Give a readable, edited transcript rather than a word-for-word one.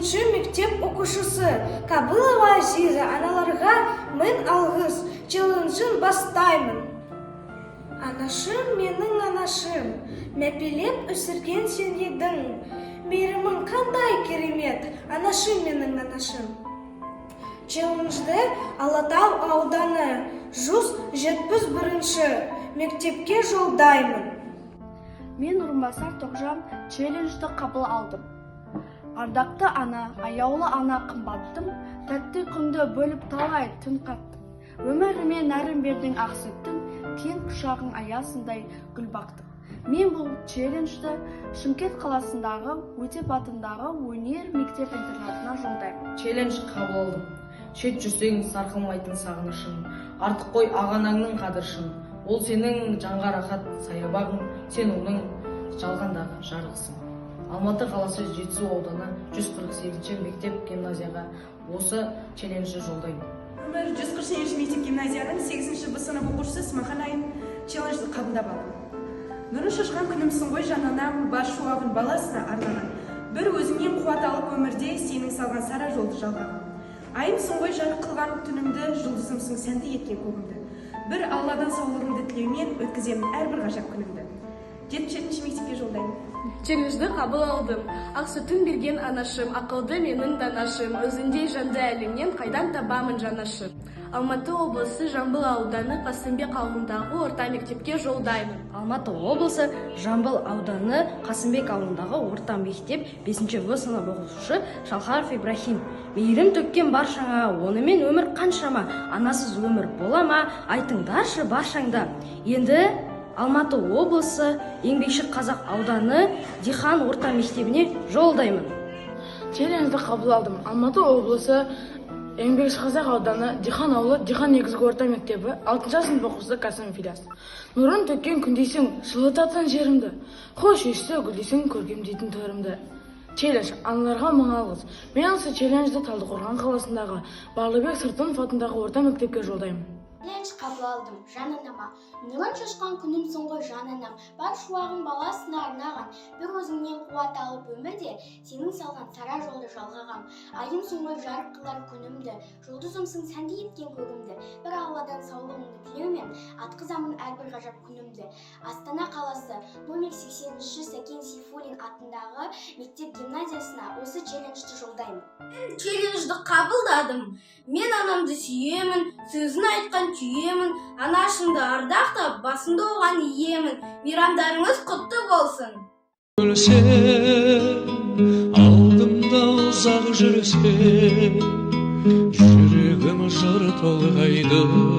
Бесінші мектеп оқушысы Кабылова Азиза «Аналарға мың алғыс» челленджін бастаймын. Анашым, менің анашым, мәпелеп өсірген сен едің. Мейірімің қандай керемет, анашым, менің анашым. Челленджді Алатау ауданы 171 мектепке жолдаймын. Мен, Орынбасар Тоғжан, челленджді қабыл алдым. Ардақты ана, аяулы ана, қымбаттым, тәтті ұйқымды бөліп, талай түн қаттың. Өміріме нәрін бердің ақ сүттің, кең құшағың аясындай гүл бақтың. Мен бұл челленджді Шымкент қаласындағы Өтеп атындағы өнер мектеп интернатына жолдаймын. Челлендж қабыл алдым. Шет жүрсең, сарқылмайтын сағынышың. Артық қой ақ анаңның қадірі шын. Ол сенің жанға рахат саябағың, сен оның жалғандағы жарығысың. Алматы қаласы, Жетісу ауданы, 148 мектеп гимназияға осы челленджді жолдаймын. Нөмір 147 мектеп гимназияның 8 Б сынып оқушысы Смахан Айым, челленджді қабылдап алдым. Нұрын шашқан күнімсің ғой, жан анам, бар шуағын баласына арнаған. Бір өзіңнен қуат алып өмірде, сенің салған сара жолды жалғаған. Айымсың ғой жарық қылған түнімді, жұлдызымсың сәнді еткен көгімді. Бір Алладан саулығыңды тілеумен өткіземін әрбір ғажап күнімді. 77 мектепке жолдаймын. Челленджді қабыл алдым. Ақ сүтін берген анашым, ақылды менің данашым, өзіңдей жанды әлемнен қайдан табамын, жанашыр? Алматы облысы, Жамбыл ауданы, Қасымбек ауылындағы орта мектепке жолдаймын. Алматы облысы, Жамбыл ауданы, Қасымбек ауылындағы орта мектеп, 5 В сынып оқушысы Шалхаров Ибрахим. Мейірім төккен баршаңа, онымен өмір қаншама? Анасыз өмір бола ма, айтыңдаршы баршаңда? Енді Алматы облысы, Еңбекші Қазақ ауданы, Дихан орта мектебіне жолдаймын. Челленджді қабыл алдым. Алматы облысы, Еңбекші Қазақ ауданы, Дихан ауылы, Дихан негізгі орта мектебі, алтыншы сынып оқушысы Касым Филиас. Нұрын төккен күндейсің, жылытатын жерімді, хош иісті гүлдейсің, көркемдейтін төрімді. Челлендж «Аналарға мың алғыс». Мен осы челленджді Талдықорған қаласындағы Барлыбек Сыртынов атындағы орта мектепке жолдаймын. Челлендж қабыл алдым. Жан анама. Нұрын шашқан күнімсің ғой, жан анам, бар шуағын баласына арнаған. Бір өзіңнен қуат алып өмірде, сенің салған сара жолды жалғағам. Айымсың ғой жарық қылар күнімді, жұлдызымсың сәнді еткен көгімді. Бір Алладан саулығыңды тілеумен атқызамын әрбір ғажап күнімді. Астана қаласы, номер 80 Сәкен Сейфуллин атындағы мектеп гимназиясына осы челленджді жолдаймын. Челленджді қабылдадым. Мен анамды сүйемін, сөзін айтқан түйемін. Анашымды ардақтап, басымды оған иемін. Мейрамдарыңыз құтты болсын! Өлсем, алдымда ұзақ жүрсең, жүрегім жыр толғайды.